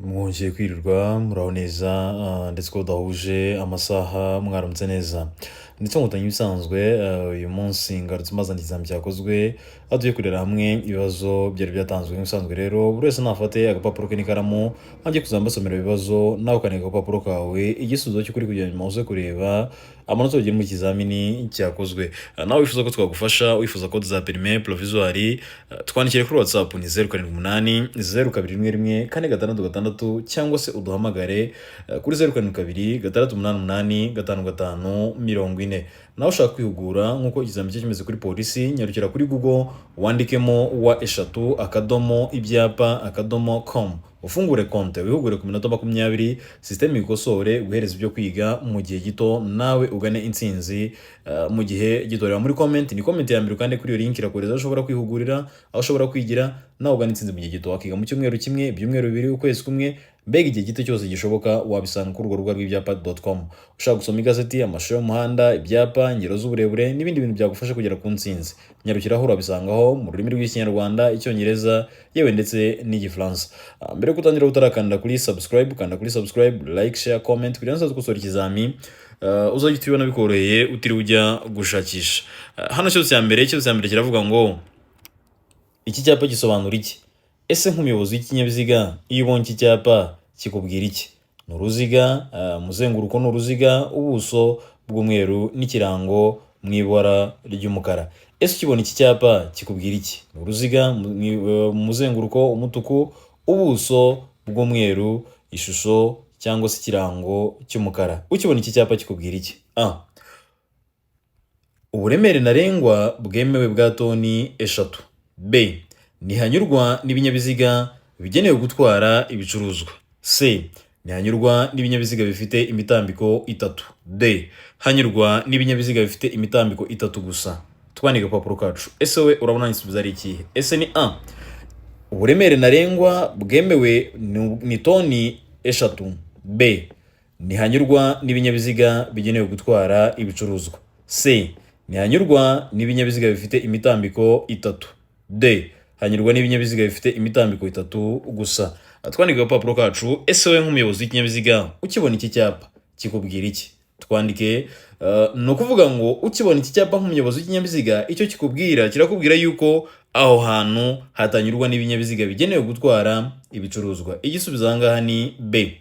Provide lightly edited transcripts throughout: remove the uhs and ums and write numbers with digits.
Mwongeye kwirirwa, muraho neza, ndetse ko tudahuje amasaha, mwaramutse neza. Ndetse nkotanyi ibisanzwe, uyu munsi ngarutse mbazaniye ikizami cyakozwe, aho tugiye kurebera hamwe ibibazo byari byatanzwe. Nk'ibisanzwe rero, buri wese nafate agapapuro ke n'ikaramu, ajye kuzajya mbasomera ibibazo, nawe ukandika agapapuro kawe igisubizo cy'ukuri kugira nyuma uze kureba amanota wagira mu kizamini cyakozwe. Nawe wifuza ko twagufasha, wifuza ko za permis provisoire, twandikire kuri WhatsApp ni 0780211466, cyangwa se uduhamagare kuri 0726885540. Nawe ushaka kwihugura nk'uko ikizami cye kimeze kuri polisi, nyarukira kuri Google wandikemo w, .ibyapa.com, ufungure konte, wihugure ku minota 20, sisiteme ikosore, guhereza ibyo kwiga mu gihe gito, nawe ugane intsinzi mu gihe gito. Reba muri comment, ni comment ya mbere, ukande kuri iyo link, irakohereza aho ushobora kwihugurira, aho ushobora kwigira, nawe ugana intsinzi mu gihe gito. Wakiga mu cyumweru kimwe, ibyumweru 2, ukwezi kumwe, mbega igihe gito cyose gishoboka wabisanga kuri urwo rubuga rw'ibyapa.com. Ushaka gusoma igazeti, amashusho y'umuhanda, ibyapa, ingero z'uburebure n'ibindi bintu byagufasha kugera ku ntsinzi, nyarukiraho, urabisangaho mu rurimi rw'Ikinyarwanda, Icyongereza, yewe ndetse n'Igifaransa. Mbere yo gutangira, utarakanda kuri subscribe, kanda kuri subscribe, like, share, comment, kugira ngo gukosora ikizami uzajye utibona bikoroheye utiriwe ujya gushakisha. Hano ikibazo cya mbere kiravuga ngo: iki cyapa gisobanura iki? Ese nk'umuyobozi w'ikinyabiziga, iyo ubonye iki cyapa kikubwira iki? Ni uruziga, umuzenguruko ni uruziga, ubuso bw'umweru n'ikirango mu ibara ry'umukara. Ese ukibona iki cyapa kikubwira iki? Ni uruziga, umuzenguruko umutuku, ubuso bw'umweru, ishusho cyangwa se ikirango cy'umukara. Ukibona iki cyapa kikubwira iki? A, uburemere ntarengwa bwemewe bwa toni 3. B, ntihanyurwa n'ibinyabiziga bigenewe gutwara ibicuruzwa. C, ntihanyurwa n'ibinyabiziga bifite imitambiko itatu. D, hanyurwa n'ibinyabiziga bifite imitambiko itatu gusa. Twandika agapapuro kacu. Ese we urabona igisubizo ari ikihe? Ese ni A, uburemere ntarengwa bwemewe ni toni 3? B, ntihanyurwa n'ibinyabiziga bigenewe gutwara ibicuruzwa. C, ntihanyurwa n'ibinyabiziga bifite imitambiko itatu. D, hanyurwa n'ibinyabiziga bifite imitambiko itatu gusa. Twandika agapapuro kacu. Ese wowe nk'umuyobozi w'ikinyabiziga, ukibona iki cyapa kikubwira iki? Twandike. Ni ukuvuga ngo ukibona iki cyapa nk'umuyobozi w'ikinyabiziga, icyo kikubwira, kirakubwira yuko aho hantu hatanyurwa n'ibinyabiziga bigenewe gutwara ibicuruzwa. Igisubizo aha ngaha ni B,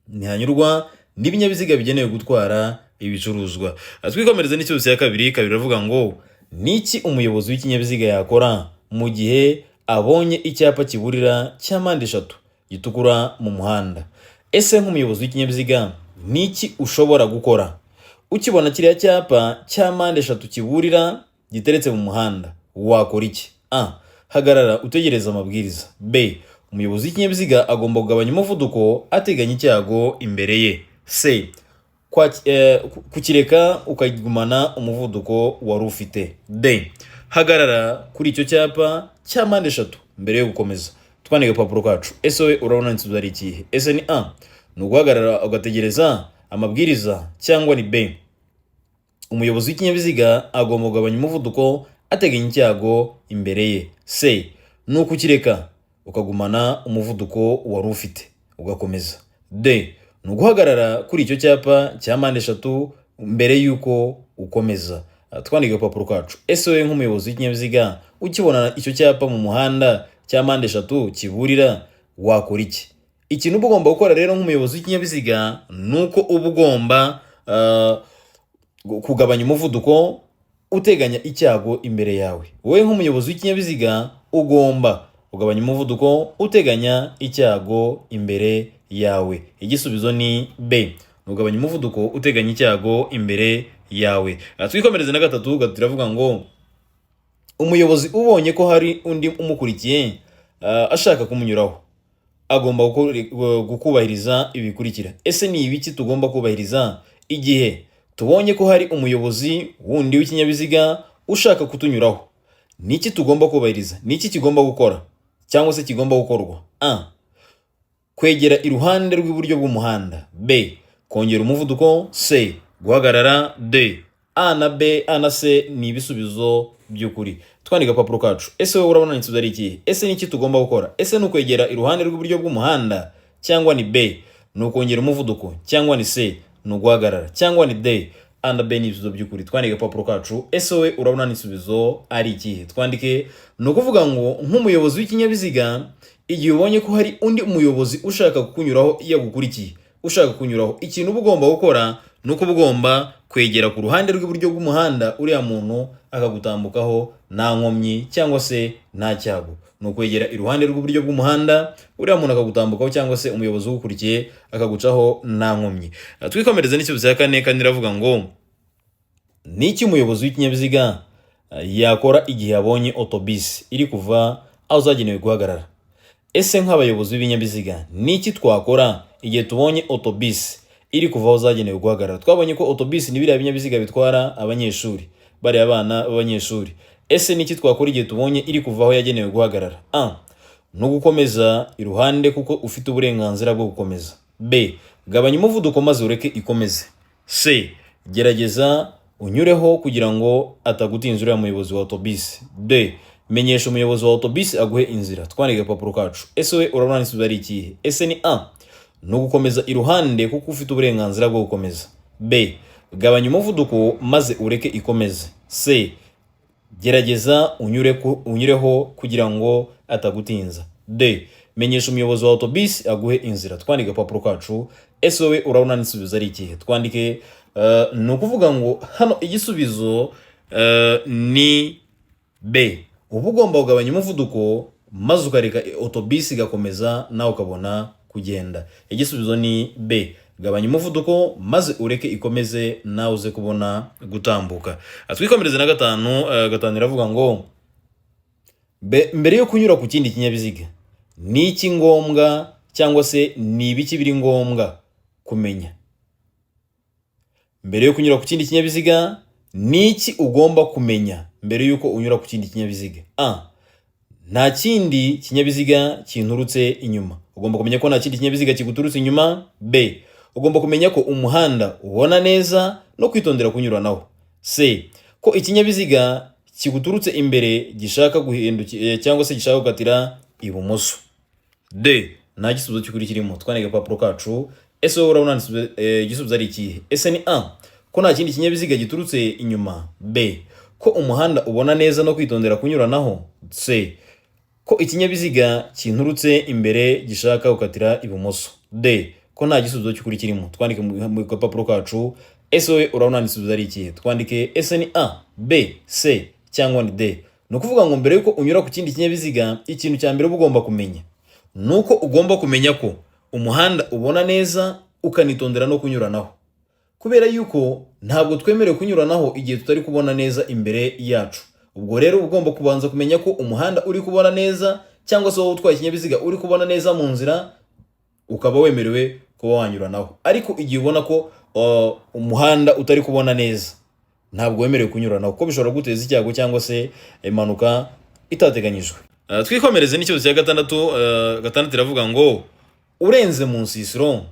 ntihanyurwa n'ibinyabiziga bigenewe gutwara ibicuruzwa. Twikomereze n'ikibazo cya kabiri. Kabiri iravuga ngo: niki umuyobozi w'ikinyabiziga yakora mu gihe abonye icyapa kiburira cya mpande eshatu gitukura mu muhanda? Ese nk'umuyobozi w'ikinyabiziga, niki ushobora gukora ukibona kiriya cyapa cya mpande eshatu kiburira giteretse mu muhanda? Wakora iki? A, hagarara utegereza amabwiriza. B, umuyobozi w'ikinyabiziga agomba kugabanya umuvuduko ateganya icyago imbere ye. C, kukireka ukagumana umuvuduko wari ufite. D, hagarara kuri icyo cyapa cya mpande eshatu mbere yo gukomeza. Twandika agapapuro kacu. Ese we urabona igisubizo ari ikihe? Ese ni A, ni uguhagarara ugategereza amabwiriza, cyangwa ni B, umuyobozi w'ikinyabiziga agomba kugabanya umuvuduko ateganya icyago imbere ye? C, ni ukukireka ukagumana umuvuduko wari ufite ugakomeza. D, ni uguhagarara kuri icyo cyapa cya mpande eshatu mbere y'uko ukomeza. Twandika agapapuro kacu. Ese wowe nk'umuyobozi w'ikinyabiziga, ukibona icyo cyapa mu muhanda cya mpande eshatu kiburira, wakora iki? Ikintu uba ugomba gukora rero nk'umuyobozi w'ikinyabiziga ni uko uba ugomba kugabanya umuvuduko uteganya icyago imbere yawe. Wowe nk'umuyobozi w'ikinyabiziga ugomba kugabanya umuvuduko uteganya icyago imbere yawe. Igisubizo ni B, ugabanya umuvuduko uteganya icyago imbere yawe. Twikomereze na gatatu. Gatatu iravuga ngo: umuyobozi ubonye ko hari undi umukurikiye ashaka kumunyuraho agomba kubahiriza ibi bikurikira. Ese ni ibiki tugomba kubahiriza igihe tubonye ko hari umuyobozi wundi w'ikinyabiziga ushaka kutunyuraho? Ni iki tugomba kubahiriza? Ni iki kigomba gukora cyangwa se kigomba gukorwa? A, kwegera iruhande rw'iburyo bw'umuhanda. B, kongera umuvuduko. C, guhagarara. D, A na B, A na C ni ibisubizo by'ukuri. Twandika agapapuro kacu. Ese wowe urabona igisubizo ari ikihe? Ese ni iki tugomba gukora? Ese ni ukwegera iruhande rw'iburyo bw'umuhanda, Cyangwa ni B, ni ukongera umuvuduko? Cyangwa ni C, ni uguhagarara? Cyangwa ni D? A na B ni ibisubizo by'ukuri. Twandike agapapuro kacu. Ese wowe urabona n'igisubizo ari ikihe? Twandike. Ni ukuvuga ngo nk'umuyobozi w'ikinyabiziga, igihe ubonye ko hari undi muyobozi ushaka kukunyuraho, yagukurikiye, ushaka kukunyuraho, ikintu uba ugomba gukora ni uko uba ugomba kwegera ku ruhande rw'iburyo bw'umuhanda, uriya muntu akagutambukaho nta nkomyi cyangwa se nta cyago. Ni ukwegera iruhande rw'iburyo bw'umuhanda, uriya muntu akagutambukaho, cyangwa se umuyobozi ugukurikiye akagucaho nta nkomyi. Twikomereze n'ikibazo cya kane. Kane iravuga ngo: ni iki umuyobozi w'ikinyabiziga yakora igihe abonye otobisi iri kuva aho zagenewe guhagarara? Ese nk'abayobozi b'ibinyabiziga, ni iki twakora igihe tubonye otobisi iri kuva aho zagenewe guhagarara? Twabonye ko otobisi ni biriya binyabiziga bitwara abanyeshuri, bariya abana b'abanyeshuri. Ese ni iki twakora igihe tubonye iri kuva aho yagenewe guhagarara? A, ni ugukomeza iruhande kuko ufite uburenganzira bwo gukomeza. B, gabanya umuvuduko maze ureke ikomeze. C, gerageza unyureho kugira ngo atagutinza uriya muyobozi wa otobisi. D, menyesha umuyobozi wa otobisi aguhe inzira. Twandike agapapuro kacu. Ese we urabona n'igisubizo ari ikihe? Ese ni A, ni ugukomeza iruhande kuko ufite uburenganzira bwo gukomeza? B, gabanya umuvuduko maze ureke ikomeze. C, gerageza unyureho kugira ngo atagutinza. D, menyesha umuyobozi wa otobisi aguhe inzira. Twandike agapapuro kacu. Ese wowe urabona n'igisubizo ari ikihe? Twandike. Ni ukuvuga ngo hano igisubizo ni B. Uba ugomba kugabanya umuvuduko maze ukareka otobisi igakomeza, nawe ukabona kugenda. Igisubizo ni B, gabanya umuvuduko maze ureke ikomeze, nawe uze kubona gutambuka. Twikomereze na gatanu. Gatanu iravuga ngo: Mbere yo kunyura ku kindi kinyabiziga, ni iki ngombwa cyangwa se ni ibiki biri ngombwa kumenya? Mbere yo kunyura ku kindi kinyabiziga, ni iki ugomba kumenya mbere y'uko unyura ku kindi kinyabiziga? A, nta kindi kinyabiziga kinturutse inyuma. Ugomba kumenya ko nta kindi kinyabiziga kiguturutse inyuma. B, ugomba kumenya ko umuhanda ubona neza no kwitondera kunyuranaho. C, ko ikinyabiziga kiguturutse imbere gishaka guhindukira cyangwa se gishaka gukatira ibumoso. D, nta gisubizo cy'ukuri kirimo. Twandike agapapuro kacu. Ese wowe urabona igisubizo ari ikihe? Ese ni A, ko nta kindi kinyabiziga giturutse inyuma? B, ko umuhanda ubona neza no kwitondera kunyuranaho? C, ko ikinyabiziga kinturutse imbere gishaka gukatira ibumoso? D, ko nta gisubizo cy'ukuri kirimo. Twandike mu gapapuro kacu. Ese wowe urabona igisubizo ari ikihe? Twandike. Ese ni A, B, C cyangwa ni D? Ni ukuvuga ngo mbere yuko unyura ku kindi kinyabiziga, ikintu cya mbere uba ugomba kumenya ni uko ugomba kumenya ko umuhanda ubona neza, ukanitondera no kunyuranaho, kubera yuko ntabwo twemerewe kunyuranaho igihe tutari kubona neza imbere yacu. Ubwo rero uba ugomba kubanza kumenya ko umuhanda uri kubona neza, cyangwa se wowe utwaye ikinyabiziga uri kubona neza mu nzira, ukaba wemerewe kuba wanyuranaho. Ariko igihe ubona ko umuhanda utari kubona neza, ntabwo wemerewe kunyuranaho, kuko bishobora guteza icyago cyangwa se impanuka itateganyijwe. Twikomereze n'ikibazo cya gatandatu. Gatandatu iravuga ngo: urenze mu nsisiro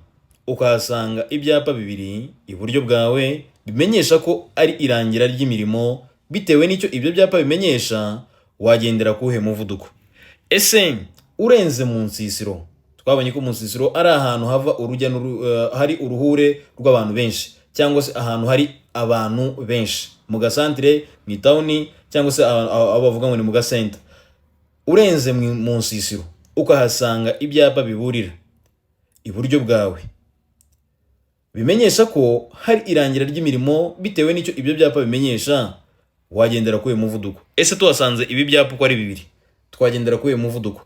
ukahasanga ibyapa bibiri iburyo bwawe bimenyesha ko ari irangira ry'imirimo, bitewe n'icyo ibyo byapa bimenyesha, wagendera kuwuhe muvuduko? Ese urenze mu nsisiro, twabonye ko mu nsisiro ari ahantu hava urujya hari uruhure rw'abantu benshi, cyangwa se ahantu hari abantu benshi mu gasantire, mu itawuni, cyangwa se aho bavuga ngo ni mu gasenta. Urenze mu nsisiro ukahasanga ibyapa biburira iburyo bwawe bimenyesha ko hari irangira ry'imirimo, bitewe n'icyo ibyo byapa bimenyesha, wagendera kuri uyu muvuduko? Ese tuhasanze ibi byapa uko ari bibiri, twagendera kuri uyu muvuduko?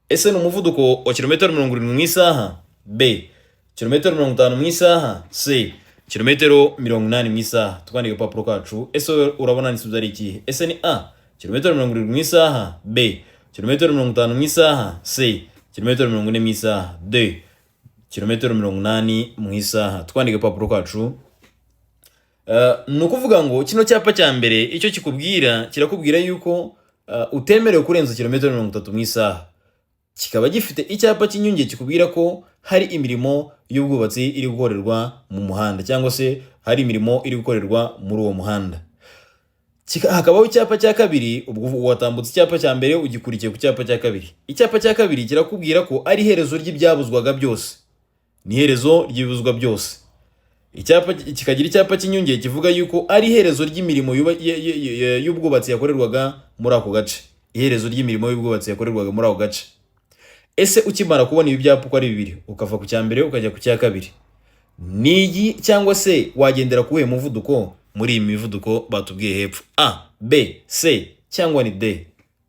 Ese ni umuvuduko wa kilometero 70 mu isaha? B, kilometero 50 mu isaha? C, kilometero 80 mu isaha? Twandike agapapuro kacu. Ese wowe urabona n'igisubizo ari ikihe? Ese ni A, kilometero 70 mu isaha? B, kilometero 50 mu isaha? C, kilometero 40 mu isaha? D, kilometero 80 mu isaha? Twandike agapapuro kacu. Ni ukuvuga ngo kino cyapa cya mbere icyo kikubwira, kirakubwira yuko utemerewe kurenza kilometero 30 mu isaha, kikaba gifite icyapa cy'inyunge kikubwira ko hari imirimo y'ubwubatsi iri gukorerwa mu muhanda, cyangwa se hari imirimo iri gukorerwa muri uwo muhanda. Hakabaho icyapa cya kabiri. Ubwo watambutse icyapa cya mbere, ugikurikiye ku cyapa cya kabiri. Icyapa cya kabiri kirakubwira ko ari iherezo ry'ibyabuzwaga byose, ni iherezo ry'ibibuzwa byose. Icyapa kikagira icyapa cy'inyunge kivuga yuko ari iherezo ry'imirimo y'ubwubatsi yakorerwaga muri ako gace, iherezo ry'imirimo y'ubwubatsi yakorerwaga muri ako gace. Ese ukimara kubona ibi byapa uko ari bibiri, ukava ku cya mbere ukajya ku cya kabiri, ni iyi cyangwa se wagendera ku wuhe muvuduko muri iyi mivuduko batubwiye hepfo? A, B, C cyangwa ni D?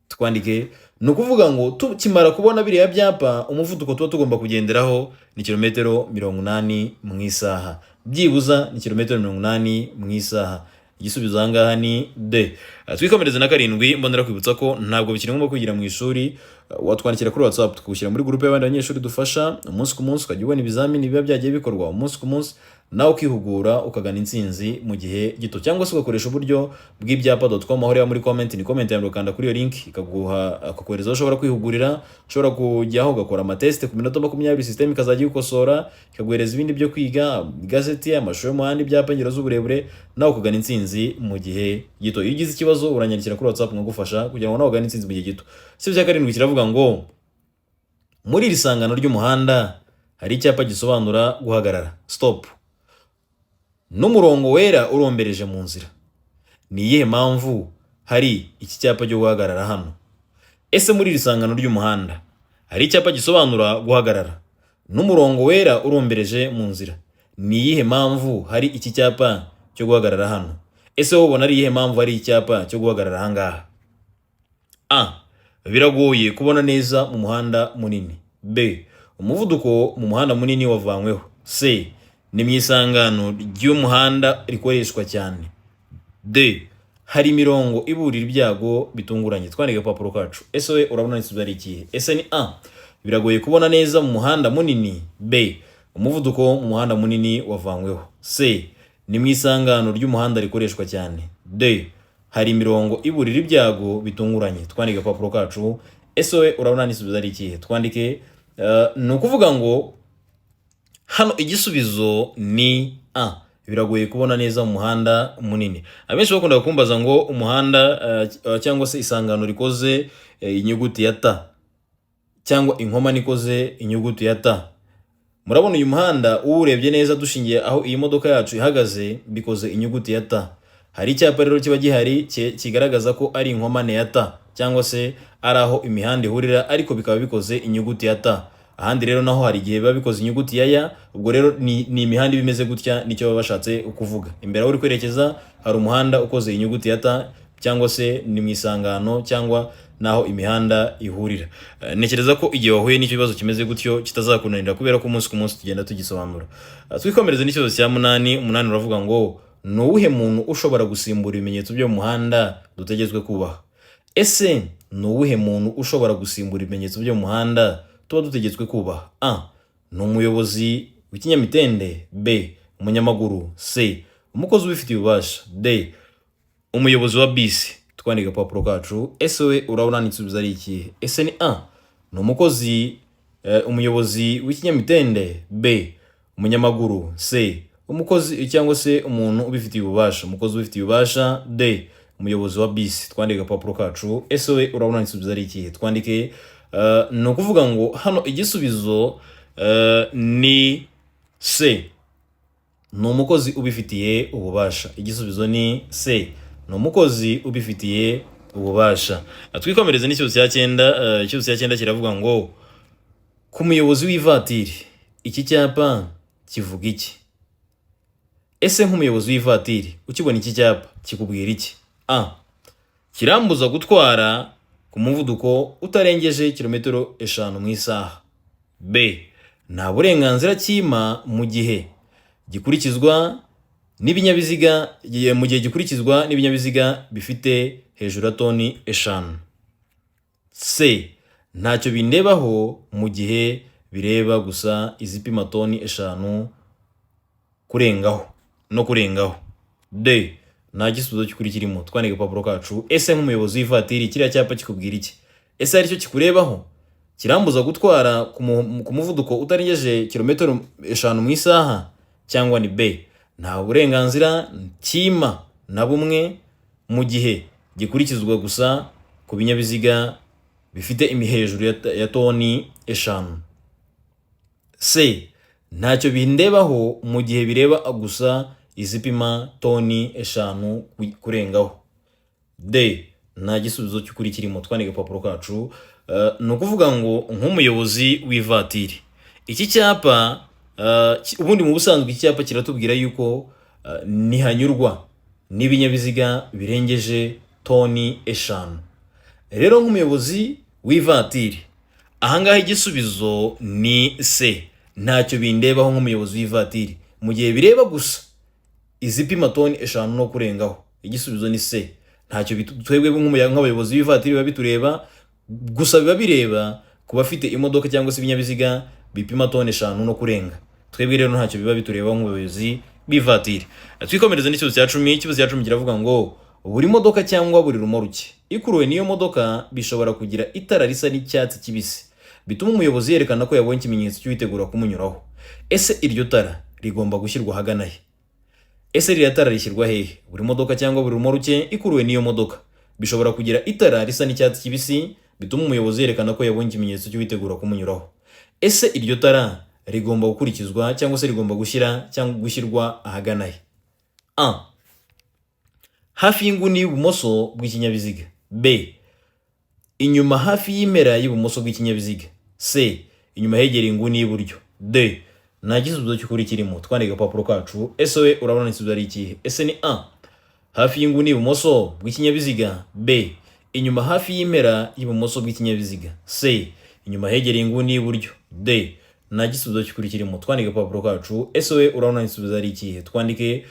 Twandike. Ni ukuvuga ngo tukimara kubona biriya byapa, umuvuduko tuba tugomba kugenderaho ni kilometero 80 mu isaha. Byibuza ni kilometero 80 mu isaha. Igisubizo aha ngaha ni D. Twikomereze na karindwi. Mbonera kwibutsa ko ntabwo bikiri ngombwa kwigira mu ishuri. Watwandikira kuri WhatsApp, tukagushyira muri groupe y'abandi banyeshuri dufasha umunsi ku munsi, ukajya ubona ibizamini biba byagiye bikorwa umunsi ku munsi, nawe ukihugura ukagana intsinzi mu gihe gito, cyangwa se ugakoresha uburyo bw'ibyapa.com, aho ureba muri comment, ni comment ya mbere, ukanda kuri iyo link ikaguha, akakohereza aho ushobora kwihugurira. Ushobora kujyaho ugakora amatest ku minota 20, system ikazajya igukosora, ikaguhereza ibindi byo kwiga, igazeti, amashusho y'umuhanda, ibyapa, ingero z'uburebure, nawe ukagana intsinzi mu gihe gito. Iyo ugize ikibazo uranyandikira kuri WhatsApp nkagufasha kugira ngo nawe ugane intsinzi mu gihe gito. Igisubizo cya karindwi kiravuga ngo muri iri sangano ry'umuhanda hari icyapa gisobanura guhagarara, stop, n'umurongo wera urombereje mu nzira. Ni iyihe mpamvu hari iki cyapa cyo guhagarara hano? Ese muri iri sangano ry'umuhanda hari icyapa gisobanura guhagarara n'umurongo wera urombereje mu nzira. Ni iyihe mpamvu hari iki cyapa cyo guhagarara hano? Ese wowe ubona ari iyihe mpamvu hari icyapa cyo guhagarara aha ngaha? A, biragoye kubona neza mu muhanda munini. B, umuvuduko mu muhanda munini wavanyweho. C, ni mu isangano ry'umuhanda rikoreshwa cyane. D, hari imirongo iburira ibyago bitunguranye. Twandike agapapuro kacu. Ese we urabona igisubizo ari ikihe? Ese ni A, biragoye kubona neza mu muhanda munini? B, umuvuduko mu muhanda munini wavanyweho? C, ni mu isangano ry'umuhanda rikoreshwa cyane? D, hari imirongo iburira ibyago bitunguranye. Twandike agapapuro kacu. Ese we urabona n'igisubizo ari ikihe? Twandike. Ni ukuvuga ngo hano igisubizo ni A, biragoye kubona neza mu muhanda munini. Abenshi bakunda kumbaza ngo umuhanda cyangwa se isangano rikoze inyuguti ya T cyangwa inkomane ikoze inyuguti ya T. Murabona uyu muhanda, uwurebye neza dushingiye aho iyi modoka yacu ihagaze, bikoze inyuguti ya T. Hari icyapa rero kiba gihari kigaragaza ko ari inkomane ya T cyangwa se ari aho imihanda ihurira, ariko bikaba bikoze inyuguti ya T. Ahandi rero naho hari igihe biba bikoze inyuguti ya Y. Ubwo rero ni imihanda iba imeze gutya, nicyo baba bashatse kuvuga. Imbere aho uri kwerekeza hari umuhanda ukoze inyuguti ya T, cyangwa se ni mu isangano cyangwa n'aho imihanda ihurira. Ntekereza ko igihe wahuye n'ikibazo kimeze gutyo kitazakunanira, kubera ko umunsi ku munsi tugenda tugisobanura. Twikomereze n'ikibazo cya munani. Umunani uravuga ngo ni uwuhe muntu ushobora gusimbura ibimenyetso byo mu muhanda dutegetswe kubaha? Ese ni uwuhe muntu ushobora gusimbura ibimenyetso byo mu muhanda tuba dutegetswe kubaha? A, ni umuyobozi w'ikinyamitende. B, umunyamaguru. C, umukozi ubifitiye ububasha. D, umuyobozi wa bisi. Twandika agapapuro kacu. Ese we urabona n'igisubizo ari ikihe? Ese ni A, ni umukozi umuyobozi w'ikinyamitende? B, umunyamaguru? C, umukozi cyangwa se umuntu ubifitiye ububasha, umukozi ubifitiye ububasha? D, umuyobozi wa bisi. Twandike agapapuro kacu. Ese we urabona igisubizo ari ikihe? Twandike. Ni ukuvuga ngo hano igisubizo ni C, ni umukozi ubifitiye ububasha. Igisubizo ni C, ni umukozi ubifitiye ububasha. Twikomereze n'ikibazo cya cyenda. Ikibazo cya cyenda kiravuga ngo ku muyobozi w'ivatiri iki cyapa kivuga iki? Ese nk'umuyobozi w'ivatiri ukibona iki cyapa kikubwira iki? A, kirambuza gutwara ku muvuduko utarengeje kilometero 5 mu isaha. B, nta burenganzira cyima mu gihe gikurikizwa n'ibinyabiziga, mu gihe gikurikizwa n'ibinyabiziga bifite hejuru ya toni 5. C, ntacyo bindebaho mu gihe bireba gusa izipima toni 5 kurengaho no kurengaho. D, nta gisubizo cy'ukuri kirimo. Twandika agapapuro kacu. Ese nk'umuyobozi w'ivatiri kiriya cyapa kikubwira iki? Ese hari icyo kikurebaho? Kirambuza gutwara ku muvuduko utarengeje kilometero 5 mu isaha, cyangwa ni B, nta burenganzira cyima na bumwe mu gihe gikurikizwa n'ibinyabiziga bifite hejuru ya toni 5? mu gihe gikurikizwa gusa ku binyabiziga bifite imihejuru ya toni 5. C, ntacyo bindebaho mu gihe bireba gusa izipima toni 5 kurengaho. D, nta gisubizo cy'ukuri kirimo. Twandika agapapuro kacu. Ni ukuvuga ngo nk'umuyobozi w'ivatiri, iki cyapa, ubundi mu busanzwe iki cyapa kiratubwira yuko ntihanyurwa n'ibinyabiziga birengeje toni 5. Rero nk'umuyobozi w'ivatiri, ahangaha igisubizo ni C, ntacyo bindebaho nk'umuyobozi w'ivatiri mu gihe bireba gusa izipima toni 5 no kurengaho. Igisubizo ni C. Ntacyo twebwe nk'abayobozi b'ivatiri biba bitureba, gusa biba bireba ku bafite imodoka cyangwa se ibinyabiziga bipima toni 5 no kurenga. Twebwe rero ntacyo biba bitureba nk'abayobozi b'ivatiri. Twikomereze n'ikibazo cya 10. Ikibazo cya 10 kiravuga ngo buri modoka cyangwa buri rumoruke ikuruwe n'iyo modoka bishobora kugira itara risa n'icyatsi kibisi bituma umuyobozi yerekana ko yabonye ikimenyetso cy'uwitegura kumunyuraho. Ese iryo tara rigomba gushyirwa ahagana he? Ese ririya tara rishyirwa hehe? Buri modoka cyangwa buri rumoruke ikuruwe n'iyo modoka bishobora kugira itara risa n'icyatsi kibisi bituma umuyobozi yerekana ko yabonye ikimenyetso cy'uwitegura kumunyuraho. Ese iryo tara rigomba gukurikizwa cyangwa se rigomba gushyira cyangwa gushyirwa ahagana he? A, hafi y'inguni y'ibumoso bw'ikinyabiziga. B, inyuma hafi y'impera y'ibumoso bw'ikinyabiziga. C, inyuma hegereye inguni y'iburyo. D, nta gisubizo cy'ukuri kirimo. Twandika agapapuro kacu. Ese we urabona igisubizo ari ikihe? Ese ni A, hafi y'inguni y'ibumoso bw'ikinyabiziga? B, inyuma hafi y'impera y'ibumoso bw'ikinyabiziga? C, inyuma hegereye inguni y'iburyo? D, nta gisubizo cy'ukuri kirimo. Twandike agapapuro kacu. Ese we urabona igisubizo ari ikihe? Twandike.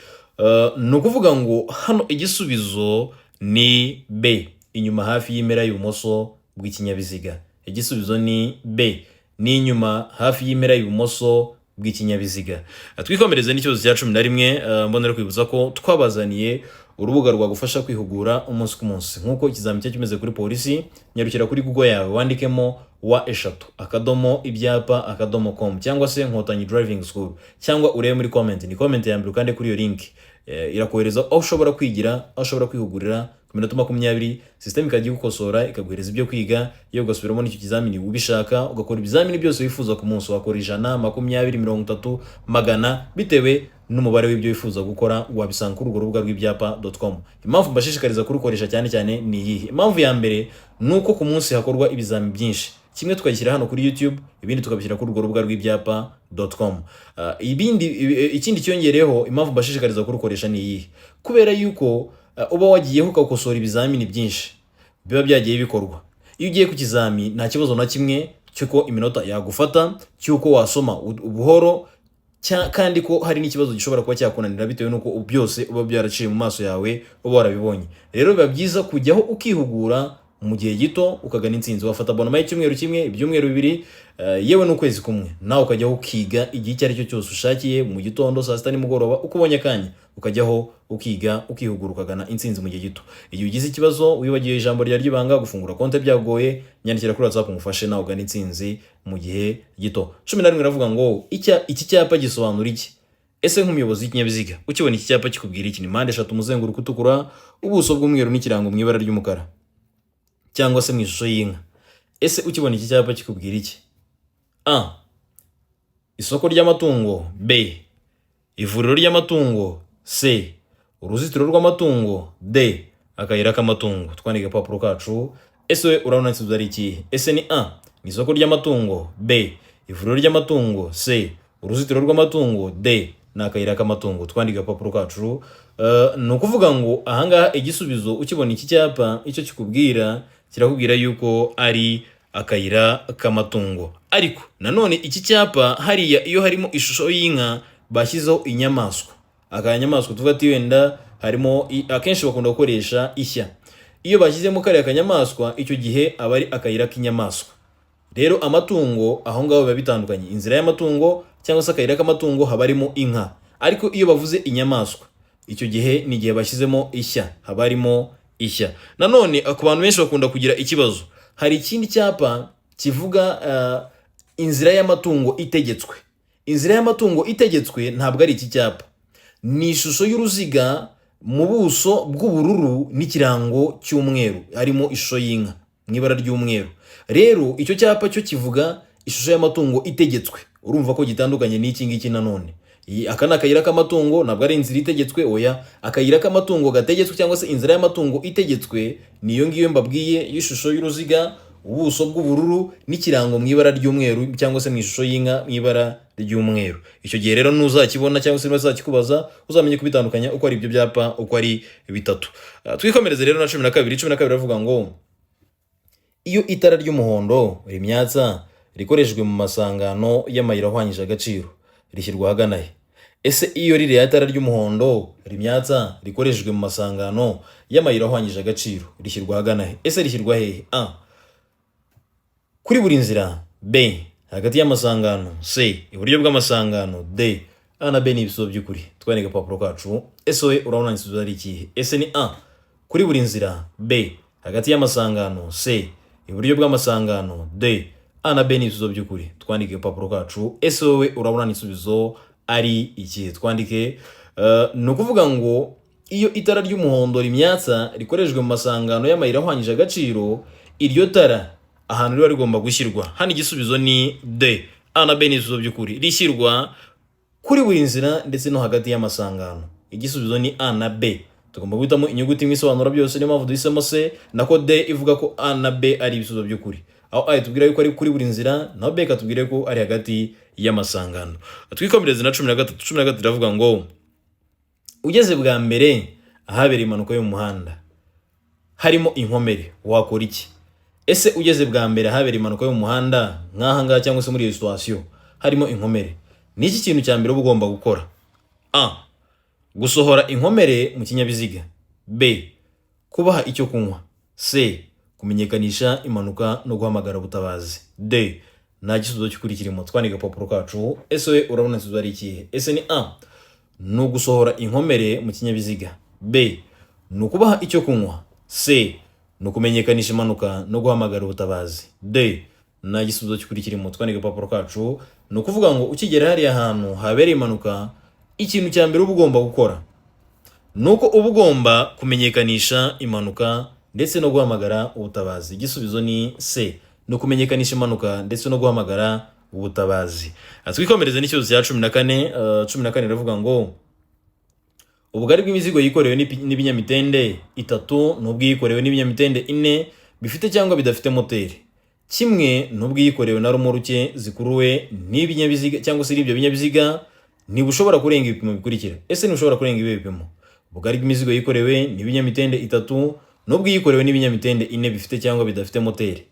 Ni ukuvuga ngo hano igisubizo ni B, inyuma hafi y'impera y'ibumoso bw'ikinyabiziga. Igisubizo ni B, ni inyuma hafi y'impera y'ibumoso bw'ikinyabiziga. Twikomereze n'ikibazo cya 11. Mbonera kwibutsa ko twabazaniye urubuga rwagufasha kwihugura umunsi ku munsi nk'uko ikizamini cyo kimeze kuri polisi. Nyarukira kuri Google yawe, wandikemo www.ibyapa.com cyangwa se Nkotanyi Driving School, cyangwa urebe muri comment, ni comment ya mbere, ukande kuri iyo link. Irakohereza aho ushobora kwigira, aho ushobora kwihugurira ku minota 20, system ikajya igukosora, ikaguhereza ibyo kwiga, yewe ugasubiramo n'icyo kizamini ubishaka, ugakora ibizamini byose wifuza ku munsi. Wakora 100, 20, 30, 100, bitewe n'umubare w'ibyo wifuza gukora, wabisanga kuri urwo rubuga rw'ibyapa.com. Impamvu mbashishikariza kurukoresha cyane cyane ni iyihe? Impamvu ya mbere ni uko ku munsi hakorwa ibizami byinshi, kimwe tukagishyira hano kuri YouTube, ibindi tukabishyira kuri urwo rubuga rw'ibyapa.com. Ibindi ikindi cyongereyeho, impamvu mbashishikariza kurukoresha ni iyihe? Kubera yuko uba wagiyeho ukakosora ibizamini byinshi biba byagiye bikorwa. Iyo ugiye ku kizami, nta kibazo na kimwe cy'uko iminota yagufata, cy'uko wasoma buhoro, kandi ko hari n'ikibazo gishobora kuba cyakunanira bitewe n'uko byose uba byaraciye mu maso yawe, uba warabibonye. Rero biba byiza kujyaho ukihugura mu gihe gito, ukagana intsinzi. Wafata abonnement y'icyumweru kimwe, ibyumweru 2, yewe n'ukwezi kumwe, nawe ukajyaho ukiga igihe icyo ari cyo cyose ushakiye, mu gitondo, saa sita, nimugoroba, uko ubonye akanya ukajyaho ukiga, ukihugura, ukagana intsinzi mu gihe gito. Igihe ugize ikibazo, wibagiwe ijambo ryawe ry'ibanga, gufungura konti byagoye, nyandikira kuri WhatsApp ngufashe nawe ugana intsinzi mu gihe gito. 11 iravuga ngo iki cyapa gisobanura iki? Ese nk'umuyobozi w'ikinyabiziga, ukibona iki cyapa kikubwira iki? Ni mpande eshatu, umuzenguruko utukura, ubuso bw'umweru n'ikirango mu ibara ry'umukara cyangwa se mu ishusho y'inka. Ese ukibona iki cyapa kikubwira iki? A, isoko ry'amatungo. B, ivuriro ry'amatungo. C, uruzitiro rw'amatungo. D, akayira k'amatungo. Twandika agapapuro kacu. Ese we urabona igisubizo ari ikihe? Ese ni A, ni isoko ry'amatungo? B, ivuriro ry'amatungo? C, uruzitiro rw'amatungo? D, ni akayira k'amatungo. Twandika agapapuro kacu. Ni ukuvuga ngo ahangaha igisubizo, ukibona iki cyapa icyo kikubwira, kirakubwira yuko ari akayira k'amatungo. Ariko nanone iki cyapa hariya iyo harimo ishusho y'inka, bashyizeho inyamaswa, akanyamaswa tuvuga ati wenda harimo akenshi bakunda gukoresha ishya, iyo bashyizemo kariya kanyamaswa, icyo gihe aba ari akayira k'inyamaswa. Rero amatungo aho ngaho biba bitandukanye, inzira y'amatungo cyangwa se akayira k'amatungo haba harimo inka. Ariko iyo bavuze inyamaswa, icyo gihe ni igihe bashyizemo ishya, haba harimo ishya. Nanone ku bantu benshi bakunda kugira ikibazo, hari ikindi cyapa kivuga inzira y'amatungo itegetswe. Inzira y'amatungo itegetswe ntabwo ari iki cyapa, ni ishusho y'uruziga. mu buso bw'ubururu n'ikirango cy'umweru, harimo ishusho y'inka mu ibara ry'umweru. Rero icyo cyapa cyo kivuga ishusho y'amatungo itegetswe. Urumva ko gitandukanye n'iki ngiki nanone. Aka ni akayira k'amatungo, ntabwo ari inzira itegetswe. Oya, akayira k'amatungo gategetswe cyangwa se inzira y'amatungo itegetswe ni iyo ngiyo mbabwiye y'ishusho y'uruziga, ubuso bw'ubururu n'ikirango mu ibara ry'umweru cyangwa se mu ishusho y'inka mu ibara ry'umweru. Icyo gihe rero nuzakibona cyangwa se nuzakikubaza, uzamenye kubitandukanya uko ari ibyo byapa uko ari bitatu. Twikomereze rero na 12. 12 baravuga ngo iyo itara ry'umuhondo rimyatsa rikoreshejwe mu masangano y'amayira ahwanyije agaciro rishyirwa ahagana he? Ese iyo ririya tara ry'umuhondo rimyatsa rikoreshejwe mu masangano y'amayira ahwanyije agaciro rishyirwa ahagana he? Ese rishyirwa hehe? A, kuri buri nzira; B, hagati y'amasangano; C, iburyo bw'amasangano; D, A na B ni ibisubizo by'ukuri. Twandika agapapuro kacu. Ese wowe urabona igisubizo ari ikihe? Ese ni A, kuri buri nzira; B, hagati y'amasangano; C, iburyo bw'amasangano; D, A na B ni ibisubizo by'ukuri. Twandike agapapuro kacu. Ese wowe urabona igisubizo ari ikihe? Twandike. Ni ukuvuga ngo iyo itara ry'umuhondo rimyatsa rikoreshejwe mu masangano y'amayira ahwanyije agaciro, iryo tara ahantu riba rigomba gushyirwa, hano igisubizo ni D. A na B ni ibisubizo by'ukuri. Rishyirwa kuri buri nzira ndetse no hagati y'amasangano. Igisubizo ni A na B. Tugomba guhitamo inyuguti imwe isobanura byose, niyo mpamvu duhisemo C nako D ivuga ko A na B ari ibisubizo by'ukuri, aho A itubwira yuko ari kuri buri nzira, naho B ikatubwira ko ari hagati y'amasangano. Twikomereze na 13. 13 iravuga ngo ugeze bwa mbere ahabereye impanuka yo mu muhanda harimo inkomere wakora iki? Ese ugeze bwa mbere ahabereye impanuka yo mu muhanda nk'aha ngaha cyangwa se muri iyo situation harimo inkomere, ni iki kintu cya mbere uba ugomba gukora? A, gusohora inkomere mu kinyabiziga; B, kubaha icyo kunywa; C, kumenyekanisha impanuka no guhamagara ubutabazi; D, nta gisubizo cy'ukuri kirimo. Twandika agapapuro kacu. Ese we urabona igisubizo ari ikihe? Ese ni A, ni ugusohora inkomere mu kinyabiziga; B, ni ukubaha icyo kunywa; C, ni ukumenyekanisha impanuka no guhamagara ubutabazi; D, nta gisubizo cy'ukuri kirimo. Twandika agapapuro kacu. Ni ukuvuga ngo ukigera hariya hantu habereye impanuka, ikintu cya mbere uba ugomba gukora ni uko uba ugomba kumenyekanisha impanuka ndetse no guhamagara ubutabazi. Igisubizo ni C, ni ukumenyekanisha impanuka ndetse no guhamagara ubutabazi. Twikomereze n'ikibazo cya 14. 14 iravuga ngo ubugari bw'imizigo yikorewe n'ibinyamitende itatu n'ubwiyikorewe n'ibinyamitende ine bifite cyangwa bidafite moteri, kimwe n'ubwiyikorewe na romoruke zikuruwe n'ibinyabiziga cyangwa se n'ibyo binyabiziga, ntibushobora kurenga ibipimo bikurikira. Ese ntibushobora kurenga ibi bipimo? Ubugari bw'imizigo yikorewe n'ibinyamitende itatu n'ubwiyikorewe n'ibinyamitende ine bifite cyangwa bidafite moteri,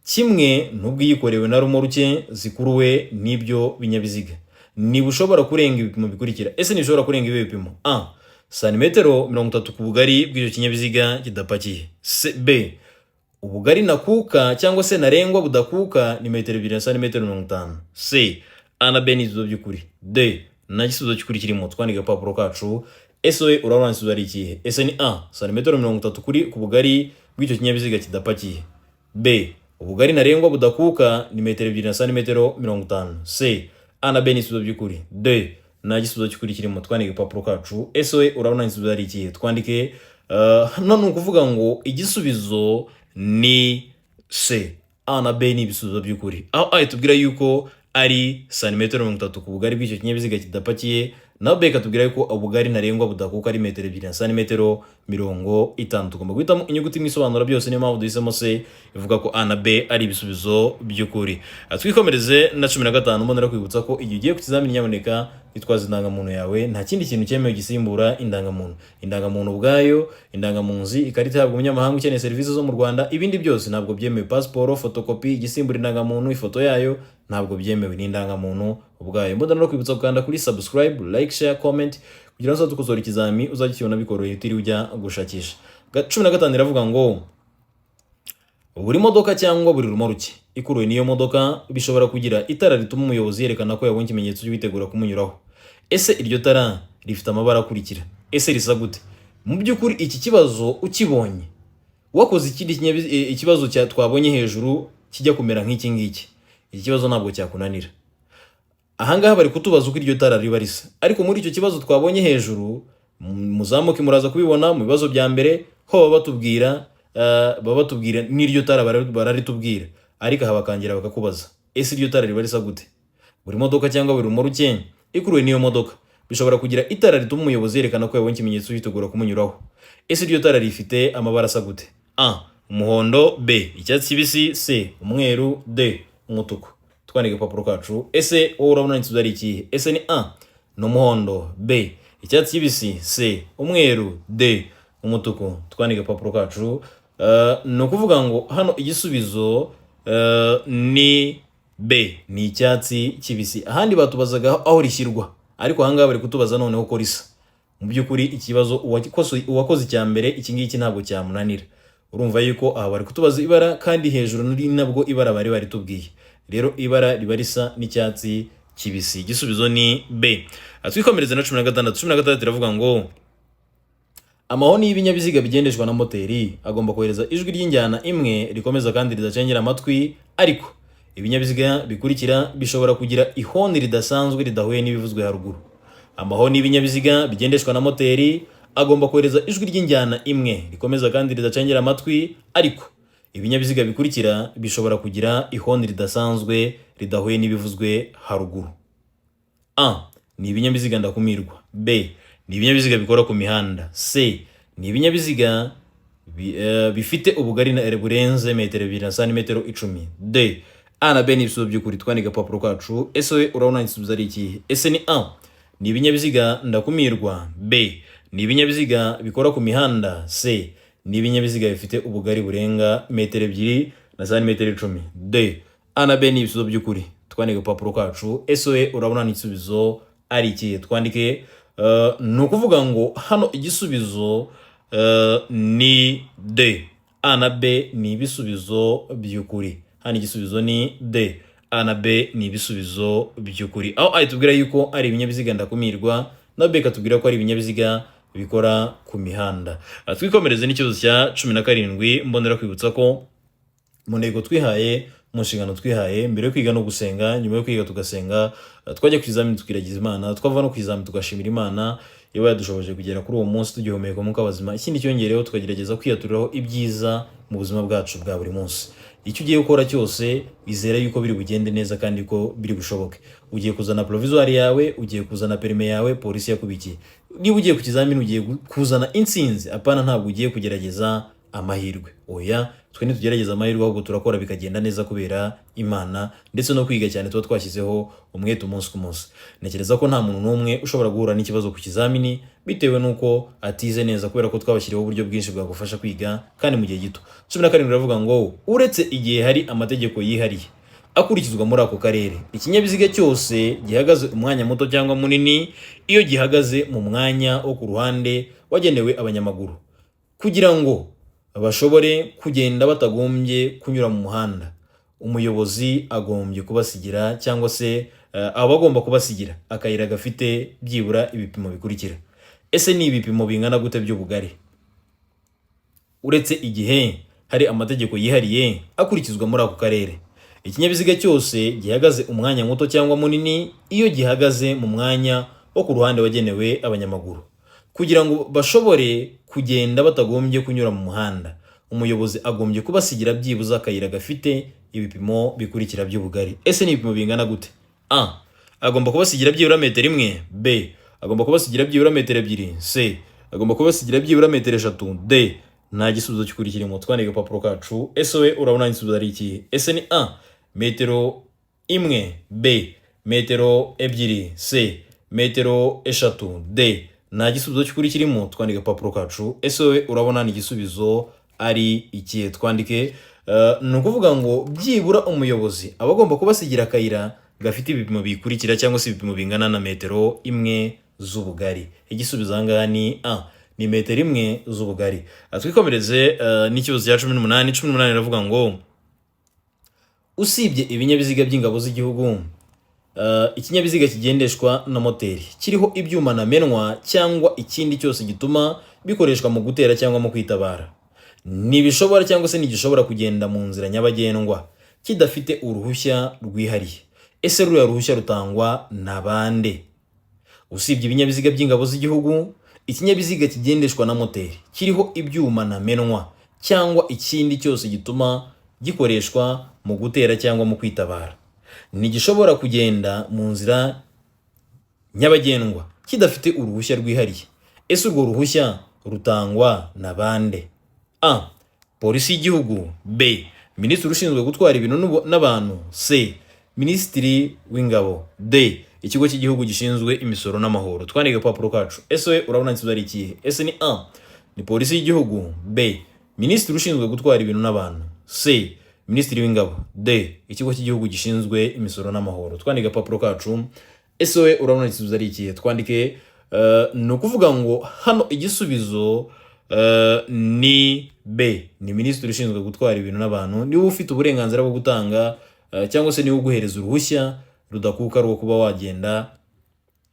kimwe n'ubwiyikorewe na romoruke zikuruwe n'ibyo binyabiziga, ntibushobora kurenga ibipimo bikurikira. Ese ntibishobora kurenga ibi bipimo? A, santimetero 30 ku bugari bw'icyo kinyabiziga kidapakiye; B, ubugari nakuka cyangwa se ntarengwa budakuka ni metero 2 na santimetero 50; C, A na B ni ibisubizo by'ukuri; D, nta gisubizo cy'ukuri kirimo. Twandika agapapuro kacu. Ese we urabona igisubizo ari ikihe? Ese ni A, santimetero 30 ku bugari bw'icyo kinyabiziga kidapakiye; B, ubugari ntarengwa budakuka ni metero 2 na santimetero 50; C, A na B ni ibisubizo by'ukuri; D, nta gisubizo cy'ukuri kirimo. Twandike agapapuro kacu. Ese we urabona igisubizo ari ikihe? Twandike. Hano ni ukuvuga ngo igisubizo ni C. A na B ni ibisubizo by'ukuri, aho A itubwira yuko ari santimetero 30 ku bugari bw'icyo kinyabiziga kidapakiye, naho B ikatubwira yuko ubugari ntarengwa budakuka ari metero 2 na santimetero 50. Tugomba guhitamo inyuguti imwe isobanura byose, niyo mpamvu duhisemo C ivuga ko A na B ari ibisubizo by'ukuri. Twikomereze na 15. Mbonera kwibutsa ko igihe ugiye ku kizamini, nyamuneka itwaza indangamuntu yawe. Nta kindi kintu cyemewe gisimbura indangamuntu. Indangamuntu ubwayo, indangamunzi, ikarita ihabwa umunyamahanga ukeneye serivisi zo mu Rwanda, ibindi byose ntabwo byemewe. Pasiporo, fotokopi, igisimbura indangamuntu, ifoto yayo, ntabwo byemewe, ni indangamuntu ubwayo. Mbonera no kwibutsa gukanda kuri subscribe, like, share, comment kugira ngo uzadukosora ikizami uzajye ukibona bikoroheye utiriwe ujya gushakisha. 15 iravuga ngo buri modoka cyangwa buri rumoruke ikuruwe n'iyo modoka bishobora kugira itara rituma umuyobozi yerekana ko yabonye ikimenyetso cy'uwitegura kumunyuraho. Ese iryo tara rifite amabara akurikira? Ese risa gute? Mu by'ukuri iki kibazo ukibonye wakoze ikindi ikibazo cya twabonye hejuru kijya kumera nk'iki ngiki, iki kibazo ntabwo cyakunanira. Ahangaha bari kutubaza uko iryo tara riba risa, ariko muri icyo kibazo twabonye hejuru, Muzamuke muraza kubibona mu bibazo bya mbere, ho baba batubwira n'iryo tara bararitubwira, ariko aha bakangira bakakubaza: ese iryo tara riba risa gute? Buri modoka cyangwa buri rumoruke ikuruwe n'iyo modoka bishobora kugira itara rituma umuyobozi yerekana ko yabonye ikimenyetso yitegura kumunyuraho. Ese iryo tara rifite amabara asa gute? A, umuhondo; B, icyatsi kibisi; C, umweru; D, umutuku. Twandika agapapuro kacu. Ese wowe urabona igisubizo ari ikihe? Ese ni A, ni umuhondo; B, icyatsi kibisi; C, umweru; D, umutuku? Twandika agapapuro kacu. Ni ukuvuga ngo hano igisubizo ni B, ni icyatsi kibisi. Ahandi batubazaga aho rishyirwa, ariko ahangaha bari kutubaza noneho ko risa. Mu by'ukuri ikibazo uwakoze icya mbere, iki ngiki ntabwo cyamunanira. Urumva yuko aha bari kutubaza ibara, kandi hejuru ni nabwo ibara bari baritubwiye. Rero ibara riba risa n'icyatsi kibisi, igisubizo ni B. Twikomereze na 16. 16 iravuga ngo: amahoni y'ibinyabiziga bigendeshwa na moteri agomba kohereza ijwi ry'injyana imwe rikomeza kandi ridacengera amatwi, ariko ibinyabiziga bikurikira bishobora kugira ihoni ridasanzwe ridahuye n'ibivuzwe haruguru. Amahoni y'ibinyabiziga bigendeshwa na moteri agomba kohereza ijwi ry'injyana imwe rikomeza kandi ridacengera amatwi, ariko ibinyabiziga bikurikira bishobora kugira ihoni ridasanzwe ridahuye n'ibivuzwe haruguru. A, ni ibinyabiziga ndakumirwa; B, ni ibinyabiziga bikora ku mihanda; C, ni ibinyabiziga bifite ubugari burenze metero 2 na santimetero 10; D, A na B ni ibisubizo by'ukuri. Twandika agapapuro kacu. Ese we urabona igisubizo ari ikihe? Ese ni A, ni ibinyabiziga ndakumirwa; B, ni ibinyabiziga bikora ku mihanda; C, ni ibinyabiziga bifite ubugari burenga metero 2 na santimetero 10; D, A na B ni ibisubizo by'ukuri. Twandike agapapuro kacu. Ese we urabona igisubizo ari ikihe? Twandike. Ni ukuvuga ngo hano igisubizo ni D. A na B ni ibisubizo by'ukuri. Hano igisubizo ni D. A na B ni ibisubizo by'ukuri, aho A itubwira yuko ari ibinyabiziga ndakumirwa, na B ikatubwira ko ari ibinyabiziga bikora ku mihanda. Twikomereze n'ikibazo cya 17. Mbonera kwibutsa ko mu ntego twihaye, mu nshingano twihaye, mbere yo kwiga no gusenga, nyuma yo kwiga tugasenga, twajya ku izamini tukiragiza Imana, twava no ku izamini tugashimira Imana iba yadushoboje kugera kuri uwo munsi tugihumeka umwuka w'abazima. Ikindi cyongereho, tukagerageza kwiyaturiraho ibyiza mu buzima bwacu bwa buri munsi. Icyo ugiye gukora cyose, izera yuko biri bugende neza kandi ko biri bushoboke. Ugiye kuzana provisoire yawe, ugiye kuzana permis yawe polisi yakubikiye, niba ugiye ku kizamini, ugiye kuzana intsinzi. Apana, ntabwo ugiye kugerageza amahirwe. Oya, twe ntitugerageza amahirwe, ahubwo turakora bikagenda neza kubera Imana ndetse no kwiga cyane tuba twashyizeho umwete umunsi ku munsi. Ntekereza ko nta muntu n'umwe ushobora guhura n'ikibazo ku kizamini bitewe n'uko atize neza, kubera ko twabashyiriyeho uburyo bwinshi bwagufasha kwiga kandi mu gihe gito. 17 iravuga ngo: uretse igihe hari amategeko yihariye akurikizwa muri ako karere, ikinyabiziga cyose gihagaze umwanya muto cyangwa munini, iyo gihagaze mu mwanya wo ku ruhande wagenewe abanyamaguru kugira ngo bashobore kugenda batagombye kunyura mu muhanda, umuyobozi agombye kubasigira cyangwa se aba agomba kubasigira akayira gafite byibura ibipimo bikurikira. Ese ni ibipimo bingana gute by'ubugari? Uretse igihe hari amategeko yihariye akurikizwa muri ako karere, ikinyabiziga cyose gihagaze umwanya muto cyangwa munini, iyo gihagaze mu mwanya wo ku ruhande wagenewe abanyamaguru kugira ngo bashobore kugenda batagombye kunyura mu muhanda, umuyobozi agombye kubasigira byibuze akayira gafite ibipimo bikurikira by'ubugari. Ese ni ibipimo bingana gute? A, agomba kubasigira byibura metero 1; B, agomba kubasigira byibura metero 2; C, agomba kubasigira byibura metero 3; D, nta gisubizo cy'ukuri kirimo. Twandika agapapuro kacu. Ese we urabona igisubizo ari ikihe? Ese ni A, metero 1; B, metero 2; C, metero 3; D, nta gisubizo cy'ukuri kirimo. Twandika agapapuro kacu. Ese we urabona ni igisubizo ari ikihe? Twandike. Ni ukuvuga ngo byibura umuyobozi aba agomba kubasigira akayira gafite ibipimo bikurikira cyangwa se ibipimo bingana na metero 1 z'ubugari. Igisubizo aha ngaha ni A, ni metero 1 z'ubugari. Twikomereze n'ikibazo cya 18. 18 iravuga ngo: usibye ibinyabiziga by'ingabo z'igihugu, ikinyabiziga kigendeshwa na moteri kiriho ibyuma ntamenwa cyangwa ikindi cyose gituma bikoreshwa mu gutera cyangwa mu kwitabara ntibishobora cyangwa se ntigishobora kugenda mu nzira nyabagendwa kidafite uruhushya rwihariye. Ese ruriya ruhushya rutangwa na bande? Usibye ibinyabiziga by'ingabo z'igihugu, Ikinyabiziga kigendeshwa na moteri kiriho ibyuma ntamenwa cyangwa ikindi cyose gituma gikoreshwa mu gutera cyangwa mu kwitabara, ntigishobora kugenda mu nzira nyabagendwa kidafite uruhushya rwihariye. Ese urwo ruhushya rutangwa na bande? A, Polisi y'igihugu; B, Minisitiri ushinzwe gutwara ibintu n'abantu; C, Minisitiri w'Ingabo; D, Ikigo cy'Igihugu gishinzwe Imisoro n'Amahoro. Twandike agapapuro kacu. Ese we urabona igisubizo ari ikihe? Ese ni A, ni Polisi y'igihugu; B, Minisitiri ushinzwe gutwara ibintu n'abantu; C, Minisitiri w'Ingabo; D, Ikigo cy'Igihugu gishinzwe Imisoro n'Amahoro. Twandike agapapuro kacu. Ese we urabona igisubizo ari ikihe? Twandike. Ni ukuvuga ngo hano igisubizo ni B, ni Minisitiri ushinzwe gutwara ibintu n'abantu. Niwe ufite uburenganzira bwo gutanga cyangwa se niwe uguhereza uruhushya rudakuka rwo kuba wagenda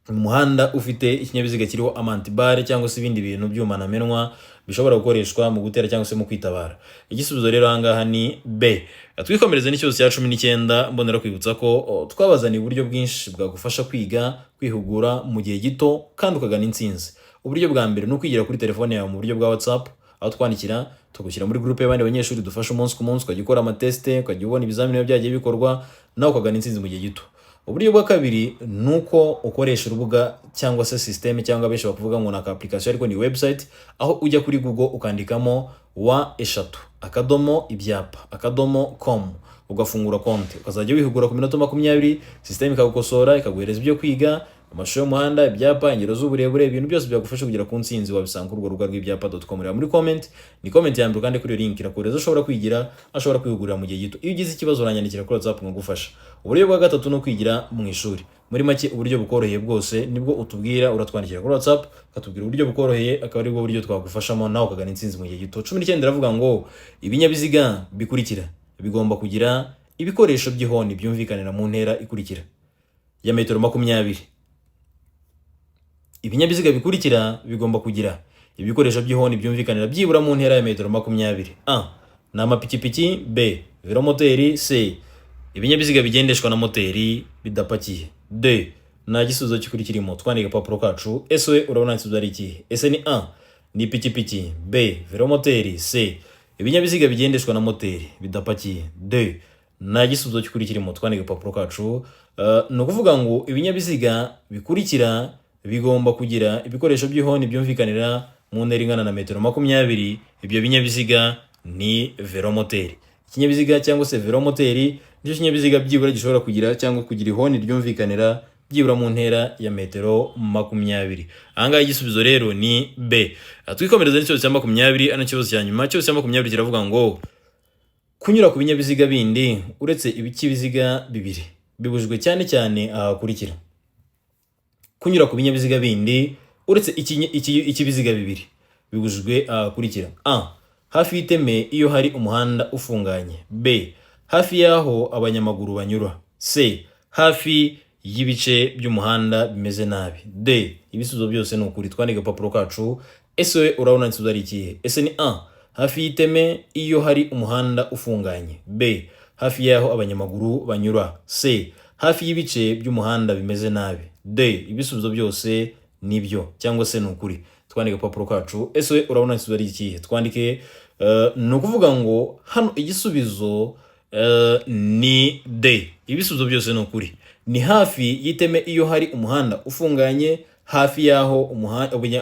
mu muhanda ufite ikinyabiziga kiriho ama anti-balles cyangwa se ibindi bintu byuma ntamenwa bishobora gukoreshwa mu gutera cyangwa se mu kwitabara. Igisubizo rero aha ngaha ni B. Twikomereze n'ikibazo cya 19. Mbonera kwibutsa ko twabazaniye uburyo bwinshi bwagufasha kwiga, kwihugura mu gihe gito kandi ukagana intsinzi. Uburyo bwa mbere ni ukwigira kuri telefone yawe mu buryo bwa WhatsApp, aho twandikira tugushyira muri groupe y'abandi banyeshuri dufasha umunsi ku munsi, ukajya ukora ama test, ukajya ubona ibizamini biba byagiye bikorwa, nawe ukagana intsinzi mu gihe gito. Uburyo bwa kabiri ni uko ukoresha urubuga cyangwa se système, cyangwa benshi bakuvuga ngo ni aka application ariko ni website, aho ujya kuri Google ukandikamo w3.ibyapa.com, ugafungura konti, ukazajya wihugura ku minota 20, système ikagukosora, ikaguhereza ibyo kwiga: amashusho y'umuhanda, ibyapa, ingero z'uburebure, ibintu byose byagufasha kugera ku ntsinzi wabisanga kuri urwo rubuga rw'ibyapa.com. Reba muri comment, ni comment ya mbere, kandi kuri iyo link irakohereza, ushobora kwigira, ashobora kwihugurira mu gihe gito. Iyo ugize ikibazo uranyandikira kuri WhatsApp nkagufasha. Uburyo bwa gatatu ni ukwigira mu ishuri. Muri make, uburyo bukoroheye bwose nibwo utubwira, uratwandikira kuri WhatsApp ukatubwira uburyo bukoroheye, akaba aribwo buryo twagufashamo nawe ukagana intsinzi mu gihe gito. 19 iravuga ngo: ibinyabiziga bikurikira bigomba kugira ibikoresho by'ihoni byumvikanira mu ntera ikurikira ya metero 20. Ibinyabiziga bikurikira bigomba kugira ibikoresho by'ihoni byumvikanira byibura mu ntera ya metero 20. A, ni amapikipiki; B, velomoteri; C, ibinyabiziga bigendeshwa na moteri bidapakiye; D, nta gisubizo cy'ukuri kirimo. Twandika agapapuro kacu. Ese we urabona igisubizo ari ikihe? Ese ni A, ni ipikipiki; B, velomoteri; C, ibinyabiziga bigendeshwa na moteri bidapakiye; D, nta gisubizo cy'ukuri kirimo. Twandika agapapuro kacu. Ni ukuvuga ngo ibinyabiziga bikurikira bigomba kugira ibikoresho by'ihoni byumvikanira mu ntera ingana na metero 20. Ibyo binyabiziga ni velomoteri. Ikinyabiziga cyangwa se velomoteri nicyo kinyabiziga byibura gishobora kugira cyangwa kugira ihoni ryumvikanira byibura mu ntera ya metero 20. Ahangaha igisubizo rero ni B. Twikomereza n'ikibazo cya 20, ano kibazo cya nyuma. Ikibazo cya 20 kiravuga ngo: kunyura ku binyabiziga bindi uretse ibikibiziga bibiri bibujijwe cyane cyane aha hakurikira. Kunyura ku binyabiziga bindi uretse ikibiziga bibiri bibujijwe aha hakurikira: A, hafi y'iteme iyo hari umuhanda ufunganye; B, hafi y'aho abanyamaguru banyura; C, hafi y'ibice by'umuhanda bimeze nabi; D, ibisubizo byose ni ukuri. Twandike agapapuro kacu. Ese we urabona igisubizo ari ikihe? Ese ni A, hafi y'iteme iyo hari umuhanda ufunganye; B, hafi y'aho abanyamaguru banyura; C, hafi y'ibice by'umuhanda bimeze nabi; D, ibisubizo byose nibyo cyangwa se ni ukuri. Twandike agapapuro kacu. Ese we urabona igisubizo ari ikihe? Twandike. Ni ukuvuga ngo hano igisubizo ni D, ibisubizo byose ni ukuri. Ni hafi y'iteme iyo hari umuhanda ufunganye, hafi y'aho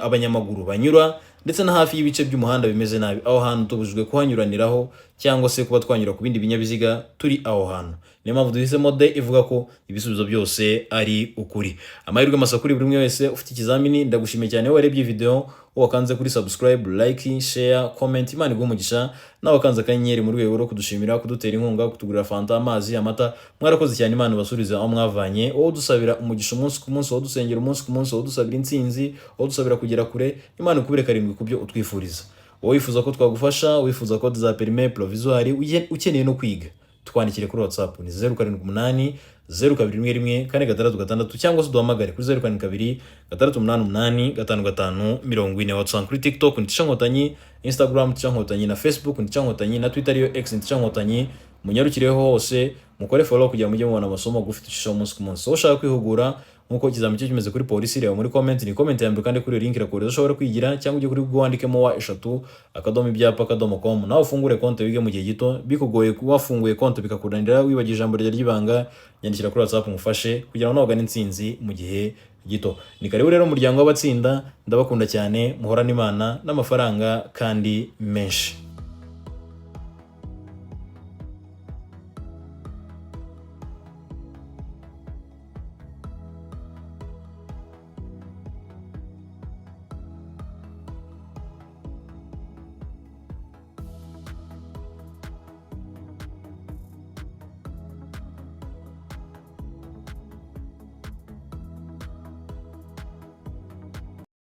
abanyamaguru banyura, ndetse na hafi y'ibice by'umuhanda bimeze nabi. Aho hantu tubujijwe kuhanyuraniraho cyangwa se kuba twanyura ku bindi binyabiziga turi aho hantu. Niyo mpamvu duhisemo D ivuga ko ibisubizo byose ari ukuri. Amahirwe masa kuri buri umwe wese ufite ikizamini. Ndagushimiye cyane wowe warebye iyi video, wakanze kuri subscribe, like, share, comment. Imana iguhe umugisha. Nawe wakanze akanyenyeri mu rwego rwo kudushimira, kudutera inkunga, kutugurira fanta, amazi, amata, mwarakoze cyane. Imana ibasurize aho mwavanye. Wowe udusabira umugisha umunsi ku munsi, wowe udusengera umunsi ku munsi, wowe udusabira intsinzi, wowe udusabira kugera kure, Imana ikubire karindwi ku byo utwifuriza. Wowe wifuza ko twagufasha, wifuza ko za permis provisoire, ukeneye no kwiga, twandikire kuri WhatsApp ni 0780211466, cyangwa se uduhamagare kuri 0726885540. Watusanga kuri TikTok ni Tisha Nkotanyi, Instagram Tisha Nkotanyi, na Facebook ni Tisha Nkotanyi, na Twitter ariyo X ni Tisha Nkotanyi. Munyarukireho hose mukore follow kugira ngo mujye mubona amasomo magufi ducishaho umunsi ku munsi. Wowe ushaka kwihugura, Nk'uko ikizami cyo kimeze kuri polisi, reba muri comment, ni comment ya mbere, kandi kuri iyo link irakohereza ushobora kwigira, cyangwa ujye kuri Google wandikemo w3.ibyapa.com, nawe ufungure konti wige mu gihe gito. Bikugoye kuba wafunguye konti bikakunanira, wibagiwe ijambo ryawe ry'ibanga, nyandikira kuri WhatsApp ngufashe kugira ngo nawe ugane intsinzi mu gihe gito. Ni karibu rero umuryango w'abatsinda, ndabakunda cyane, muhorane Imana n'amafaranga kandi menshi.